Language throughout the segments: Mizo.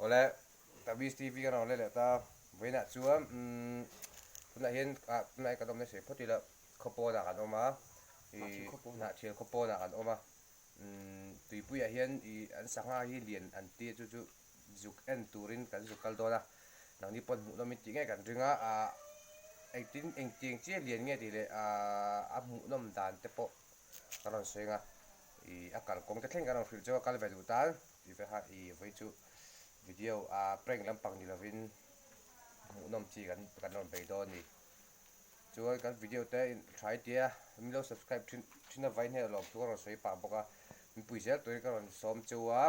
Awle Tabiz TV kan rawn let leh ta vawiinah chuan umm tunah hian ah tunah hian kan awm nasa phawt ila khaw pawnah kan awm a ih Hnahthial khaw pawnah kan awm a umm tuipuiah hian ih an sangha hi lian an tia chu chu zuk en turin kan zuk kal dawn a nangni pawn hmuhnawm in tih ngei kan ring a ah engtin engtiang chiah lian nge tih leh ah a hmuhnawm dan te pawh ka rawn sawi ang a ih a kalkawng te thleng kan rawn hrilh chu a kal ve duh tan tih ve kha ih vawi chu video ah prank lampang ni lovin hmuhnawm chi kan kan rawn bei dawn a ni chuan kan video te in tha tia min lo subscribe thin thin avai hne lawm thu ka rawn sawi pah bawk a mipui zel turin ka rawn sawm chu a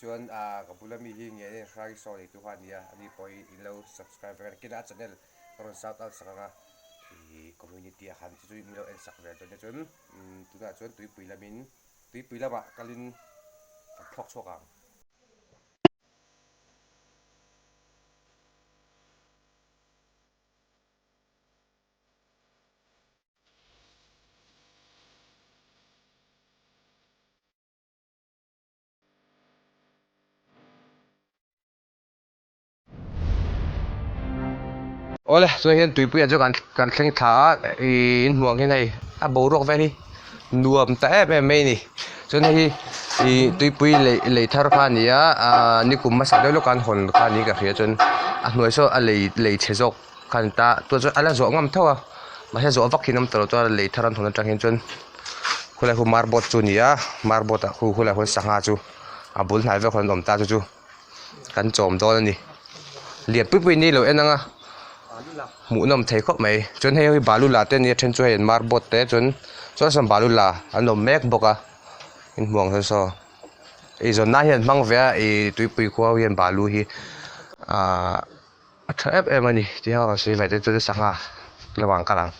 chuan ah ka bula mi hi nge nen hrang saw nei tu kha a ni a ani pawh hi in lo subscribe vek a nakinah a channel ka rawn shout out sak ang a ih community ah khan chu chu min lo en sak ve dawn nia chuan tunah chuan tuipui lamin tuipui lamah kalin kan thlawk chhuak ang. Awle tunah hian tuipuiah chu kan kan thleng thla a ihh in hmuh ang hian hei a boruak vel hi nuam ta em em mai a ni chuan hei hi ihh tuipui lei lei thar kha a ni a ahh nikum hmasa deuh lawk an hawn kha niin ka hria chuan a hnuai saw a lei lei chhe zawk kha a ni ta tunah chuan a la zawh ngam tho a mahse zawh vak hi an awm ta lo chuan lei thar an hawn atang hian chuan khulai khu marboard chu a ni a marboard ah khu khulai khuan sangha chu a bul hnai vel khuan an awm ta chu chu. Kan chawm dawn a ni lian pui pui ni lo en ang a hmuhnawm thei khawp mai chuan hei hi balu la te a ni a then chu hei an marboard te chuan chuan sawn balu la an awm mek bawk a in hmuh ang sawn saw eizawn nan hian an hmang ve a ih tuipui khua ho hian balu hi ahh a tha em em a ni tih ho ang sawi ve te chuan sangha lamah an kal ang.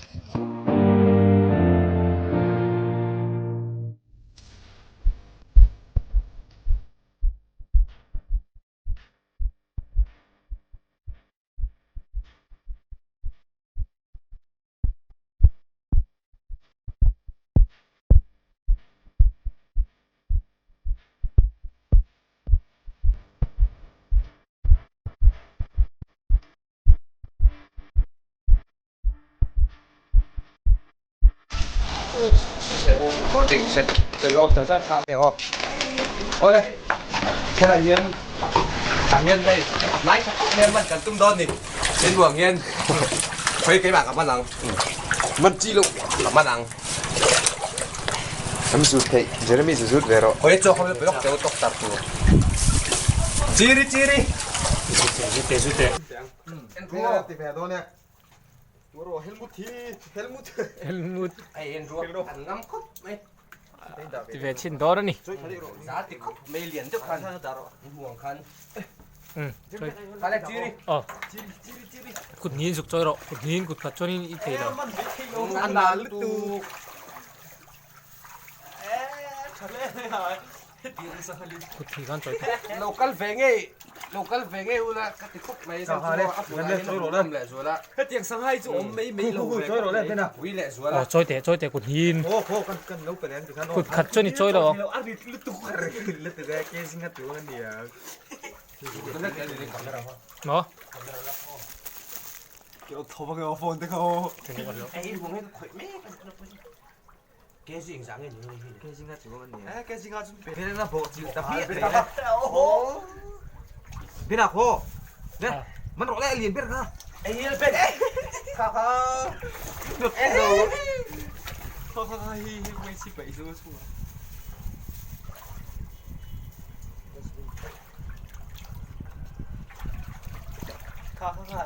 Helai hian tah hian hei lai tha tak hian man kan tum dawn ni tin ruang hian khawi keimah ka man ang man chi loh ka man ang Am zut theih Jeremy zu zut ve rawh khawi chaw khawi blok teu tawk tar tur chiri chiri zute zute ti ve dawn e Helmut hi Helmut Helmut ai en ruak an ngam khawp mai ti ve chhin dawr a ni za ti khawp mai lian deuh khan in hmuh ang khan aw kut hnihin zuk chawi rawh kut hnihin kut khat chuanin i thei lo Kut thih khan chawi thei. Lo kal ve ngei, lo kal ve ngei ula ka ti khawp mai. Sangha le, a hmunah hian a hmuhnawm leh zual a. Hetiang sangha hi chu awm mai mai lo ve khawp mai. Pui leh zual a. Aw chawi teh, chawi teh kut hnihin. Kut khat chuan i chawi lo ang. Maw?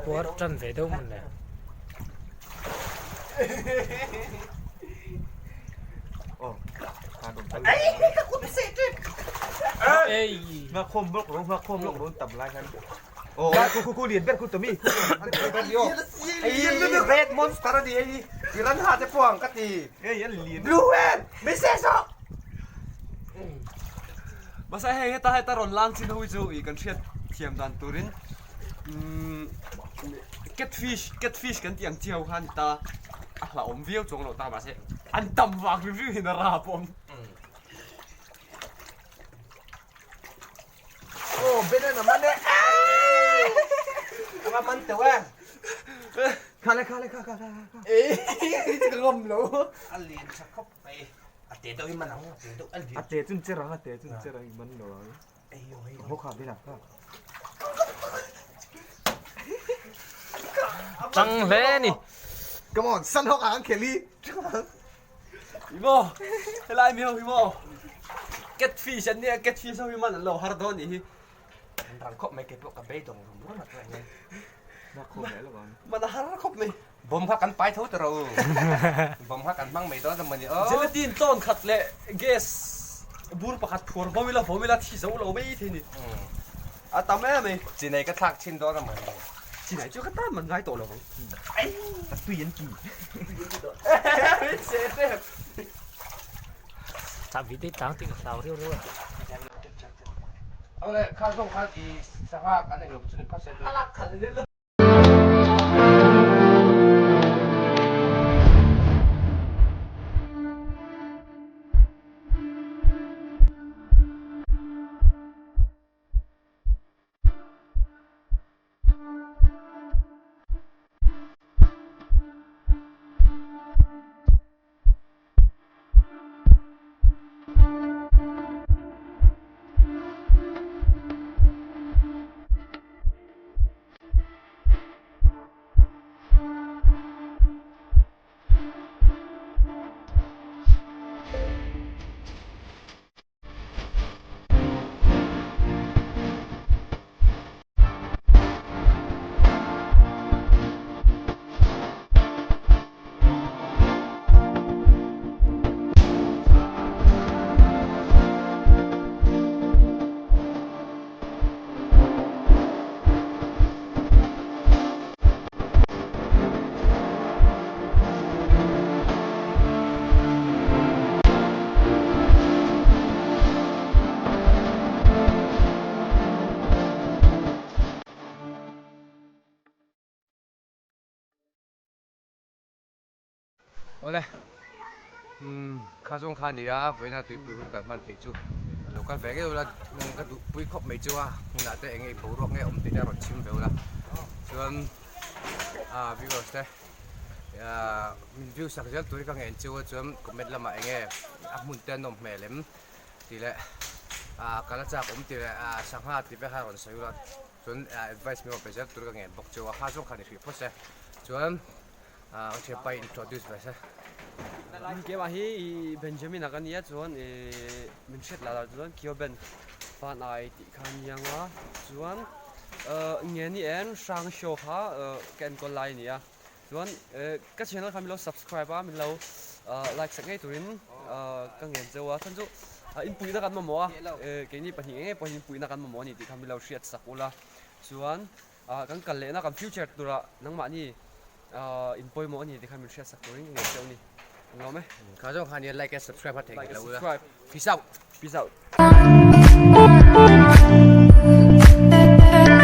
Puar tan ve deuh hmun le. Red monster a ni hei piranha te pawh ang ka ti blue whale min seh zawh. Mahse hei heta heta rawn lang chin ho hi chu ih kan hriat thiam dan turin umm catfish catfish kan tih ang chi ho kha a ni ta a hlauhawm viau chuang loh ta mahse an tam vang hrim hrim in a rap awm. Oh, bena na man e. Ava man teuh e. Kha le kha le kha kha kha kha. Ei, ka ngam lo. A lian tha khawp mai. A te deuh hi man ang, a te deuh a lian. A te chun cher ang, a te chun cher ang i man lo ang. Ho kha bena kha. Tang hle ni. Come on, san hawk ang Kelly. I maw, helai mi ho hi maw. Catfish an nia, catfish ho hi man an lo har dawn nih hi. An rang khawp mai kei pawh ka beidawng rum rum a chuan hian. Man a har khawp mai. Bomb kha kan pai tho ta ro. Bomb kha kan hmang mai dawn a mawni aw. Gelatin tlawn khat leh gas bur pakhat phuar bo ila vawm ila thi zo lo mai thei ni. A tam em mai. Chinai ka thlak chhin dawn a mawni. Chinai chu ka tan man ngai tawh lo ang. A tui an ti. Che te. Chahbi te tlang tih ka hlau riau riau a. Awle kha zawng khan i sangha kan englo chu ni phawt se tui. Awle umm kha zawng kha a ni a vawiina tuipui hun kan hman theih chu lo kal ve ngei ula ka duh pui khawp mai chu a hmunah te eng nge boruak nge awm tih te a rawn chhim ve ula chuan ah viewers te ah min view sak zel tur hi ka ngen chu a chuan comment lamah eng nge a hmun te a nawm hmel em tih leh ah kal a chak awm tih leh ah sangha tih vek kha a rawn sawi ula chuan advice min rawn pe zel tur ka ngen bawk chu a kha zawng kha ni hrih phawt se chuan. Ah ka thianpa i introduce ve se. Keimah hi i Benjamin a ka nia chuan i min hriat lah lah chuan Kio Ben fan ai tih kha a nia nga chuan nge ni en hrang show kha ka enkawl lai a ni a chuan ka channel kha min lo subscribe a min lo like sak ngei turin ka ngen cheu a chhan chu inpuihna kan mamawh a keini pahnih ngei ngei pawh hi inpuihna kan mamawh a ni tih kha min lo hriat sak ula chuan Ah kan kal lehna kan future turah nangmahni ah in pawimawh a ni tikhan min hriatsak turin ka ngei cheu a ni. An lawm e. Kha zawng khan hian like and subscribe a theih Like ngei and lo ula. subscribe. Peace out. Peace out.